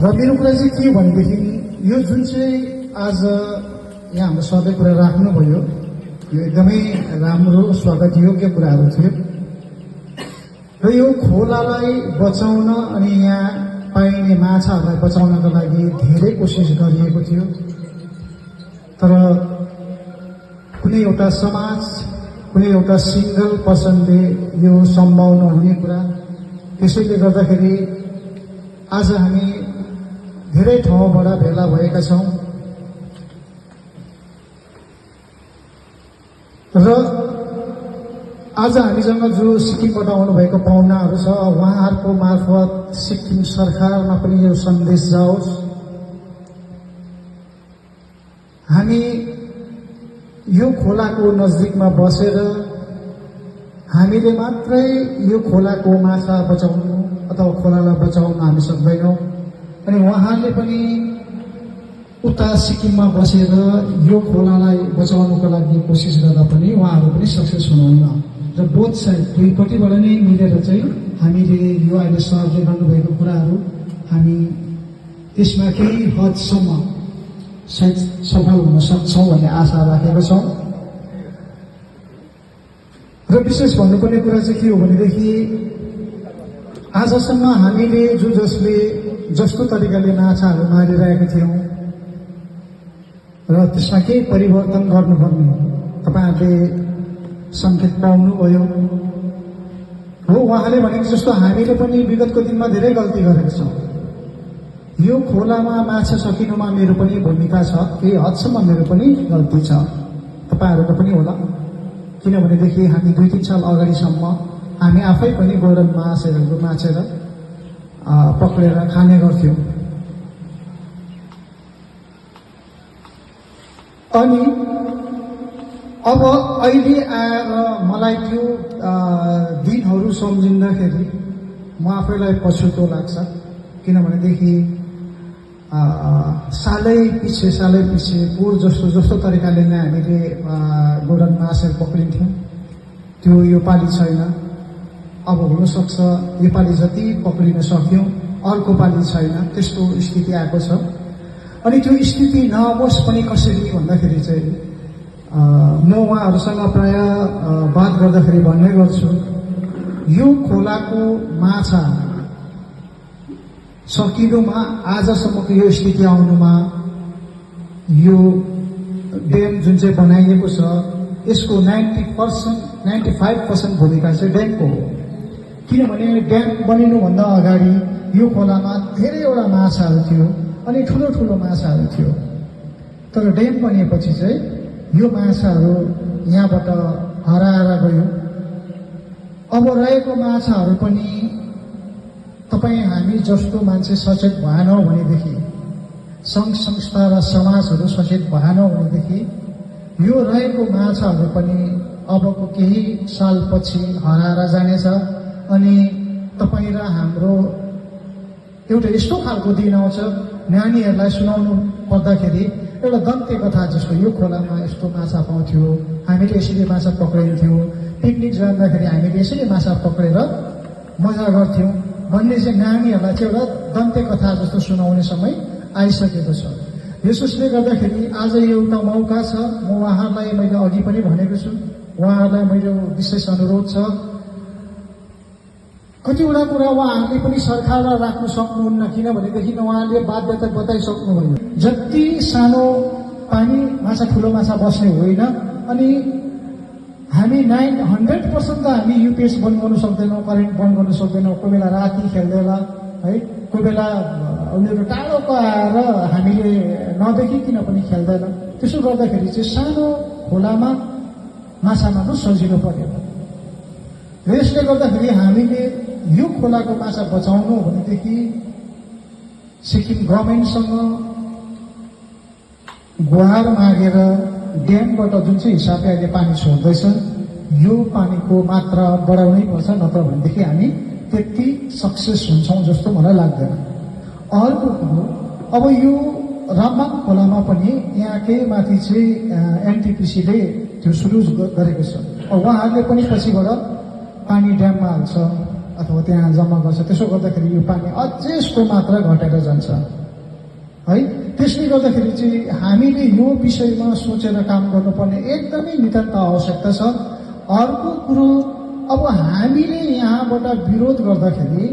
र मेरो कुरा चाहिँ के भनेदेखि यो जुन चाहिँ आज यहाँ हाम्रो सबै कुरा राख्नुभयो यो एकदमै राम्रो स्वागत योग्य कुराहरू थियो र यो खोलालाई बचाउन अनि यहाँ पाइने माछाहरूलाई बचाउनको लागि धेरै कोसिस गरिएको थियो। तर कुनै एउटा समाज कुनै एउटा सिंगल पर्सनले यो सम्भव नहुने कुरा, त्यसैले गर्दाखेरि आज हामी धेरै ठाउँबाट भेला भएका छौँ र आज हामीसँग जो सिक्किमबाट आउनुभएको पाहुनाहरू छ उहाँहरूको मार्फत सिक्किम सरकारमा पनि यो सन्देश जाओस्। हामी यो खोलाको नजिकमा बसेर हामीले मात्रै यो खोलाको माछा बचाउनु अथवा खोलालाई बचाउन हामी सक्दैनौँ। अनि उहाँले पनि उता सिक्किममा बसेर यो खोलालाई बचाउनको लागि कोसिस गर्दा पनि उहाँहरू पनि सक्सेस हुनुहुन्न र बोथ साइड दुईपट्टिबाट नै मिलेर चाहिँ हामीले यो अहिले सरले गर्नुभएको कुराहरू हामी त्यसमा केही हदसम्म सायद सफल हुन सक्छौँ भन्ने आशा राखेका छौँ। र विशेष भन्नुपर्ने कुरा चाहिँ के हो भनेदेखि आजसम्म हामीले जसले जस्तो तरिकाले माछाहरू मारिरहेका थियौँ र त्यसमा केही परिवर्तन गर्नुपर्ने तपाईँहरूले सङ्केत पाउनुभयो हो। उहाँले भनेको जस्तो हामीले पनि विगतको दिनमा धेरै गल्ती गरेका छौँ। यो खोलामा माछा सकिनुमा मेरो पनि भूमिका छ, केही हदसम्म मेरो पनि गल्ती छ, तपाईँहरूको पनि होला। किनभनेदेखि हामी 2-3 साल अगाडिसम्म हामी आफै पनि गोरन माछाहरू माछेर पक्रेर खाने गर्थ्यौँ। अनि अब अहिले आएर मलाई त्यो दिनहरू सम्झिँदाखेरि म आफैलाई पछुतो लाग्छ। किनभनेदेखि सालै पछि पोहोर जस्तो तरिकाले नै हामीले गोरन माछाहरू पक्रिन्थ्यौँ, त्यो यो पालि छैन। अब हुनसक्छ यो पालि जति पक्रिन सक्यौँ अर्को पालि छैन, त्यस्तो स्थिति आएको छ। अनि त्यो स्थिति नहोस् पनि कसरी भन्दाखेरि चाहिँ म उहाँहरूसँग प्राय बात गर्दाखेरि भन्ने गर्छु, यो खोलाको माछा सकिनुमा आजसम्मको यो स्थिति आउनुमा यो ड्याम जुन चाहिँ बनाइएको छ यसको 95% भूमिका चाहिँ ड्यामको हो। किनभने ड्याम बनिनुभन्दा अगाडि यो खोलामा धेरैवटा माछाहरू थियो अनि ठुलो माछाहरू थियो। तर ड्याम बनिएपछि चाहिँ यो माछाहरू यहाँबाट हराएर गयो। अब रहेको माछाहरू पनि तपाईँ हामी जस्तो मान्छे सचेत भएनौँ भनेदेखि, सङ्घ संस्था र समाजहरू सचेत भएनौँ भनेदेखि यो रहेको माछाहरू पनि अबको केही सालपछि हराएर जानेछ। अनि तपाईँ र हाम्रो एउटा यस्तो खालको दिन आउँछ, नानीहरूलाई सुनाउनु पर्दाखेरि एउटा दन्ते कथा जस्तो यो खोलामा यस्तो माछा पाउँथ्यो, हामीले यसरी माछा पक्रिन्थ्यौँ, पिकनिक जाँदाखेरि हामीले यसरी माछा पक्रेर मजा गर्थ्यौँ भन्ने चाहिँ नानीहरूलाई चाहिँ एउटा दन्ते कथा जस्तो सुनाउने समय आइसकेको छ। यसोस्ले गर्दाखेरि आज एउटा मौका छ। म उहाँहरूलाई मैले अघि पनि भनेको छु, उहाँहरूलाई मेरो विशेष अनुरोध छ, कतिवटा कुरा उहाँहरूले पनि सरकारलाई राख्न सक्नुहुन्न। किनभनेदेखि उहाँले बाध्यता बताइसक्नुभयो, जति सानो पानी माछा ठुलो माछा बस्ने होइन। अनि हामी 100% त हामी युपिएस बन्द गर्नु सक्दैनौँ, करेन्ट बन्द गर्नु सक्दैनौँ। कोही बेला राति खेल्दैला है, कोही बेला उनीहरू टाढोको आएर हामीले नदेखिकन पनि खेल्दैन। त्यसो गर्दाखेरि चाहिँ सानो खोलामा माछा मार्नु सजिलो पर्यो। र यसले गर्दाखेरि हामीले यो खोलाको माछा बचाउनु भनेदेखि सिक्किम गभर्मेन्टसँग गुहार मागेर ड्यामबाट जुन चाहिँ हिसाबले अहिले पानी छोड्दैछ यो पानीको मात्रा बढाउनै पर्छ, नत्र भनेदेखि हामी त्यति सक्सेस हुन्छौँ जस्तो मलाई लाग्दैन। अर्को कुरो, अब यो रामबाङ खोलामा पनि यहाँकै माथि चाहिँ एनटिपिसीले त्यो सुरु गरेको छ। उहाँहरूले पनि पछिबाट पानी ड्याममा हाल्छ, अथवा त्यहाँ जम्मा गर्छ, त्यसो गर्दाखेरि यो पानी अझै यसको मात्रा घटेर जान्छ है। त्यसले गर्दाखेरि चाहिँ हामीले यो विषयमा सोचेर काम गर्नुपर्ने एकदमै नितान्त आवश्यकता छ। अर्को कुरो, अब हामीले यहाँबाट विरोध गर्दाखेरि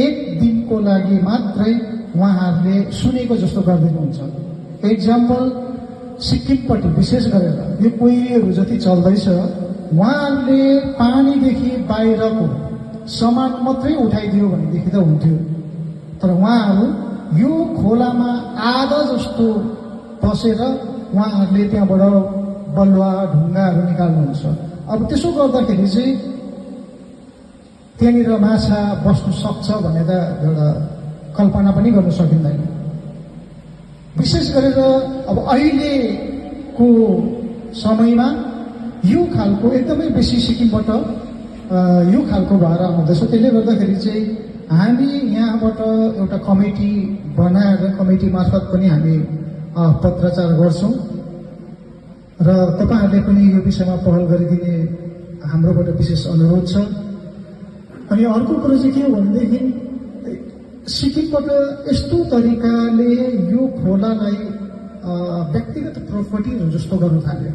एक दिनको लागि मात्रै उहाँहरूले सुनेको जस्तो गरिदिनुहुन्छ। एक्जाम्पल, सिक्किमपट्टि विशेष गरेर यो कोइलीहरू जति चल्दैछ, उहाँहरूले पानीदेखि बाहिरको सामान मात्रै उठाइदियो भनेदेखि त हुन्थ्यो, तर उहाँहरू यो खोलामा आधा जस्तो पसेर उहाँहरूले त्यहाँबाट बलुवा ढुङ्गाहरू निकाल्नुहुन्छ। अब त्यसो गर्दाखेरि चाहिँ त्यहाँनिर माछा बस्नु सक्छ भनेर एउटा कल्पना पनि गर्न सकिँदैन। विशेष गरेर अब अहिलेको समयमा यो खालको एकदमै बेसी सिक्किमबाट यो खालको भएर आउँदैछ। त्यसले गर्दाखेरि चाहिँ हामी यहाँबाट एउटा कमिटी बनाएर, कमिटी मार्फत पनि हामी पत्रचार गर्छौँ र तपाईँहरूले पनि यो विषयमा पहल गरिदिने हाम्रोबाट विशेष अनुरोध छ। अनि अर्को कुरो चाहिँ के हो भनेदेखि सिक्किमबाट यस्तो तरिकाले यो खोलालाई व्यक्तिगत प्रोपर्टीहरू जस्तो गर्न थाल्यो।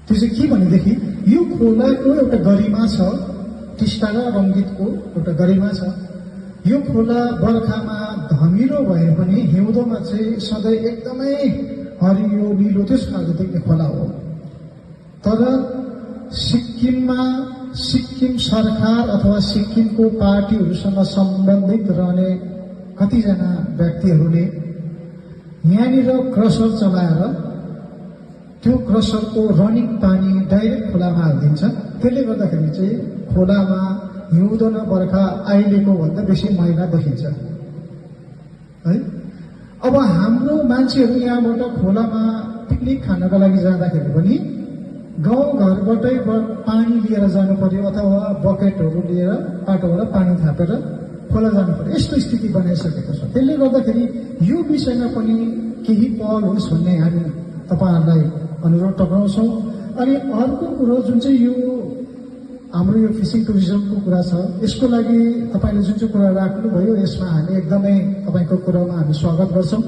त्यो चाहिँ के भनेदेखि यो खोलाको एउटा गरिमा छ, टिस्टा र रङ्गीतको एउटा गरिमा छ। यो खोला बर्खामा धमिलो भए पनि हिउँदोमा चाहिँ सधैँ एकदमै हरियो निलो त्यस खालको देख्ने खोला हो। तर सिक्किममा सिक्किम सरकार अथवा सिक्किमको पार्टीहरूसँग सम्बन्धित रहने कतिजना व्यक्तिहरूले यहाँनिर क्रसर चलाएर त्यो क्रसरको रनिङ पानी डाइरेक्ट खोलामा हालिदिन्छ। त्यसले गर्दाखेरि चाहिँ खोलामा हिउँदो न बर्खा अहिलेको भन्दा बेसी मैला देखिन्छ है। अब हाम्रो मान्छेहरू यहाँबाट खोलामा पिकनिक खानको लागि जाँदाखेरि पनि गाउँघरबाटै पानी लिएर जानु पर्यो अथवा बकेटहरू लिएर बाटोबाट पानी थापेर खोला जानु पर्यो, यस्तो स्थिति बनाइसकेको छ। त्यसले गर्दाखेरि यो विषयमा पनि केही पहल होस् भन्ने हामी तपाईँहरूलाई अनुरोध टक्राउँछौँ। अनि अर्को कुरो जुन चाहिँ यो हाम्रो यो फिसिङ टुरिज्मको कुरा छ, यसको लागि तपाईँले जुन चाहिँ कुरा राख्नुभयो यसमा हामी एकदमै तपाईँको कुरामा हामी स्वागत गर्छौँ।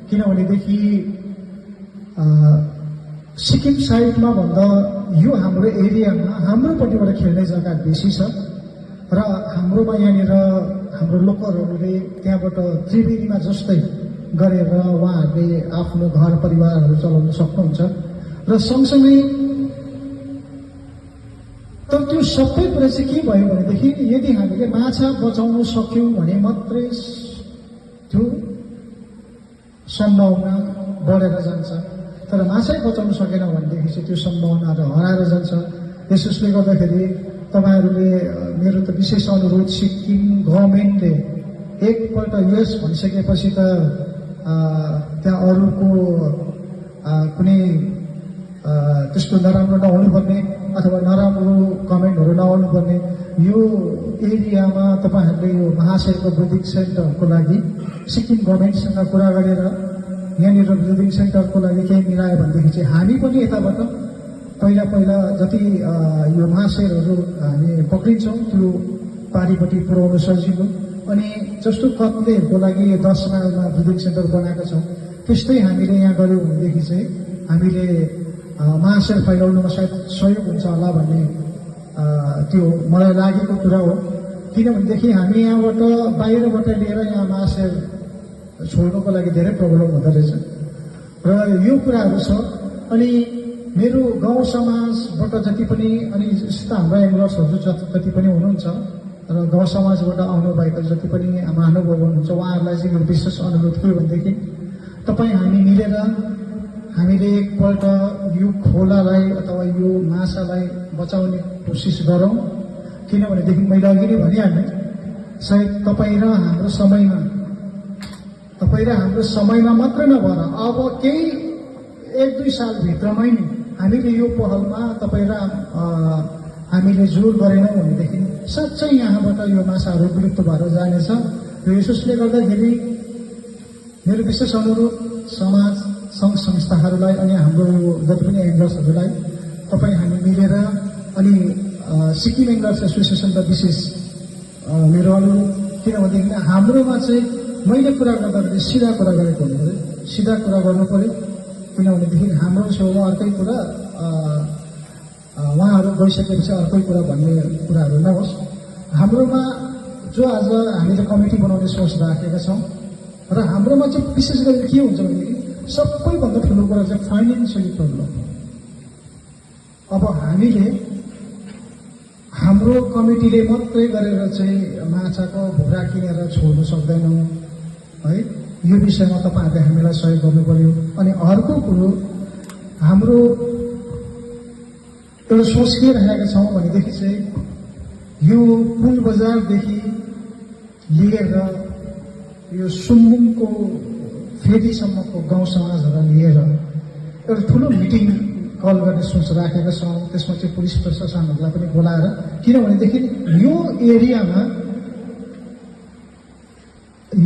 किनभनेदेखि सिक्किम साइडमा भन्दा यो हाम्रो एरियामा हाम्रोपट्टिबाट खेल्ने जग्गा बेसी छ र हाम्रोमा यहाँनिर हाम्रो लोकलहरूले त्यहाँबाट त्रिवेणीमा जस्तै गरेर उहाँहरूले आफ्नो घर परिवारहरू चलाउन सक्नुहुन्छ र सँगसँगै तर त्यो सबै कुरा चाहिँ के भयो भनेदेखि यदि हामीले माछा बचाउन सक्यौँ भने मात्रै त्यो सम्भावना बढेर जान्छ। तर माछै बचाउन सकेन भनेदेखि चाहिँ त्यो सम्भावनाहरू हराएर जान्छ। यसले गर्दाखेरि तपाईँहरूले मेरो त विशेष अनुरोध, सिक्किम गभर्मेन्टले एकपल्ट यस भनिसकेपछि त त्यहाँ अरूको कुनै त्यस्तो नराम्रो नहुनुपर्ने अथवा नराम्रो कमेन्टहरू नआउनुपर्ने। यो एरियामा तपाईँहरूले यो महाशयको ब्रिदिङ सेन्टरको लागि सिक्किम गभर्मेन्टसँग कुरा गरेर यहाँनिर ब्रिदिङ सेन्टरको लागि केही मिलायो भनेदेखि चाहिँ हामी पनि यताबाट पहिला जति यो महाशयहरू हामी पक्रिन्छौँ त्यो पारिपट्टि पुर्याउन सजिलो। अनि जस्तो कत्लेहरूको लागि 10 माइलमा ब्रिदिङ सेन्टर बनाएको छौँ, त्यस्तै हामीले यहाँ गऱ्यौँ भनेदेखि चाहिँ हामीले महाशय फैलाउनुमा सायद सहयोग हुन्छ होला भन्ने त्यो मलाई लागेको कुरा हो। किनभनेदेखि हामी यहाँबाट बाहिरबाट लिएर यहाँ महाशय छोड्नुको लागि धेरै प्रब्लम हुँदो रहेछ र यो कुराहरू छ। अनि मेरो गाउँ समाजबाट जति पनि, अनि जस्तो हाम्रा एङ्गलर्सहरू जति पनि हुनुहुन्छ र गाउँ समाजबाट आउनुभएका जति पनि महानुभाव हुनुहुन्छ उहाँहरूलाई चाहिँ मेरो विशेष अनुरोध के भनेदेखि तपाईँ हामी मिलेर हामीले एकपल्ट यो खोलालाई अथवा यो माछालाई बचाउने कोसिस गरौँ। किनभनेदेखि मैले अघि नै भनिहालेँ, सायद तपाईँ र हाम्रो समयमा मात्रै नभएर अब केही 1-2 सालभित्रमै नै हामीले यो पहलमा तपाईँ र हामीले जोड गरेनौँ भनेदेखि साँच्चै यहाँबाट यो माछाहरू विलुप्त भएर जानेछ। र यसले गर्दाखेरि मेरो विशेष अनुरोध समाज सङ्घ संस्थाहरूलाई अनि हाम्रो जति पनि एङ्गल्सहरूलाई तपाईँ हामी मिलेर अनि सिक्किम एङ्गलर्स एसोसिएसनका विशेष मेरो अनुरोध, किनभनेदेखि हाम्रोमा चाहिँ मैले कुरा गर्दाखेरि सिधा कुरा गरेको हुनु पऱ्यो, सिधा कुरा गर्नु पऱ्यो। किनभनेदेखि हाम्रो छेउमा अर्कै कुरा, उहाँहरू गइसकेपछि अर्कै कुरा भन्ने कुराहरू नहोस्। हाम्रोमा जो आज हामीले कमिटी बनाउने सोच राखेका छौँ र हाम्रोमा चाहिँ विशेष गरी के हुन्छ भनेदेखि सबैभन्दा ठुलो कुरा चाहिँ फाइनेन्सियली प्रब्लम। अब हामीले हाम्रो कमिटीले मात्रै गरेर चाहिँ माछाको भुरा किनेर छोड्नु सक्दैनौँ है। यो विषयमा तपाईँहरूले हामीलाई सहयोग गर्नु पर्यो। अनि अर्को कुरो, हाम्रो एउटा सोच के राखेका छौँ भनेदेखि चाहिँ यो पुल बजारदेखि लिएर यो सुम्बुङको फेदीसम्मको गाउँ समाजहरूलाई लिएर एउटा ठुलो मिटिङ कल गर्ने सोच राखेका छौँ। त्यसमा चाहिँ पुलिस प्रशासनहरूलाई पनि बोलाएर, किनभनेदेखि यो एरियामा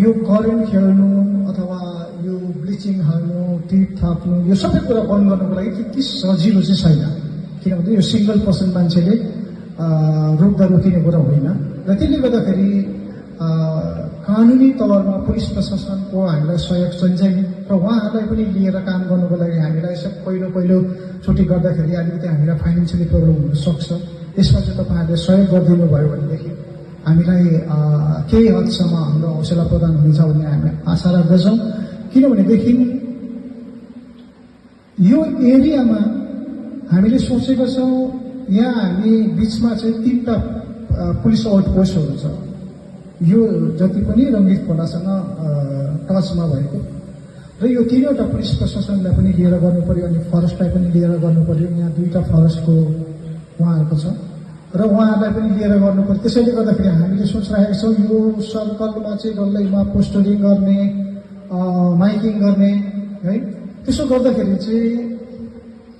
यो करेन्ट खेल्नु अथवा यो ब्लिचिङ हाल्नु, टिप थाप्नु, यो सबै कुरा बन्द गर्नुको लागि त्यति सजिलो चाहिँ छैन। किनभने यो सिङ्गल पर्सन मान्छेले रोक्दा रोकिने कुरा होइन र त्यसले गर्दाखेरि कानुनी तवरमा पुलिस प्रशासनको हामीलाई सहयोग चाहिन्छ र उहाँहरूलाई पनि लिएर काम गर्नुको लागि हामीलाई यसो पहिलोचोटि गर्दाखेरि अलिकति हामीलाई फाइनेन्सियली प्रब्लम हुनसक्छ। यसमा चाहिँ तपाईँहरूले सहयोग गरिदिनु भयो भनेदेखि हामीलाई केही हदसम्म हाम्रो हौसला प्रदान हुनेछ भन्ने हामी आशा राख्दछौँ। किनभनेदेखि यो एरियामा हामीले सोचेका छौँ, यहाँ हामी बिचमा चाहिँ 3टा पुलिस आउटपोस्टहरू छ। यो जति पनि रङ्गित खोलासँग टचमा भएको र यो 3वटा पुलिस प्रशासनलाई पनि लिएर गर्नु पर्यो, अनि फरेस्टलाई पनि लिएर गर्नु पर्यो। यहाँ 2टा फरेस्टको उहाँहरूको छ र उहाँहरूलाई पनि लिएर गर्नु पर्यो। त्यसैले गर्दाखेरि हामीले सोचिरहेका छौँ यो सर्कलमा चाहिँ डल्लैमा पोस्टरिङ गर्ने, माइकिङ गर्ने है। त्यसो गर्दाखेरि चाहिँ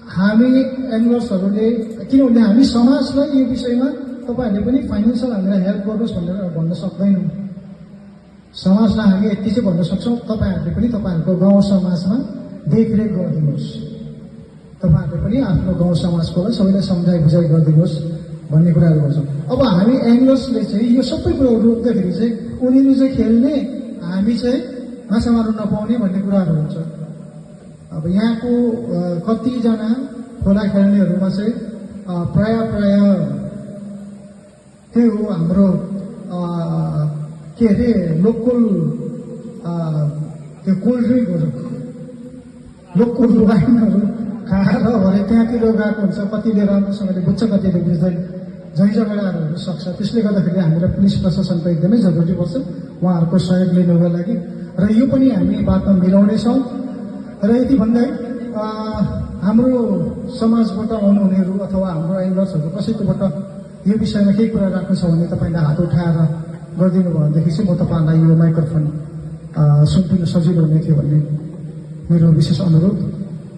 हामी एङ्गलर्सहरूले, किनभने हामी समाजलाई यो विषयमा तपाईँहरूले पनि फाइनेन्सियल हामीलाई हेल्प गर्नुहोस् भनेर भन्न सक्दैनौँ। समाजलाई हामी यति चाहिँ भन्न सक्छौँ, तपाईँहरूले पनि तपाईँहरूको गाउँ समाजमा देखरेख गरिदिनुहोस्, तपाईँहरूले पनि आफ्नो गाउँ समाजकोलाई सबैलाई सम्झाइ बुझाइ गरिदिनुहोस् भन्ने कुराहरू गर्छौँ। अब हामी एङ्गलर्सले चाहिँ यो सबै कुराहरू रोक्दाखेरि चाहिँ उनीहरू चाहिँ खेल्ने, हामी चाहिँ माछा मार्नु नपाउने भन्ने कुराहरू हुन्छ। अब यहाँको कतिजना खोला खेल्नेहरूमा चाहिँ प्राय त्यही हो हाम्रो के अरे लोकल त्यो कोल्ड ड्रिङ्कहरू, लोकल वाइनहरू खाएर भरे त्यहाँतिर गएको हुन्छ। कतिले राम्रोसँगले बुझ्छ, कतिले बुझ्दैन, झैझगडाहरू हुनसक्छ। त्यसले गर्दाखेरि हामीलाई पुलिस प्रशासनको एकदमै जरुरी पर्छ उहाँहरूको सहयोग लिनुको लागि, र यो पनि हामी बादमा मिलाउनेछौँ। र यति भन्दै हाम्रो समाजबाट आउनुहुनेहरू अथवा हाम्रो एङ्गलर्सहरू कसैकोबाट यो विषयमा केही कुरा राख्नु छ भने तपाईँले हात उठाएर गरिदिनु भयो भनेदेखि चाहिँ म तपाईँहरूलाई यो माइक्रोफोन सुनिदिनु सजिलो हुने थियो भन्ने मेरो विशेष अनुरोध।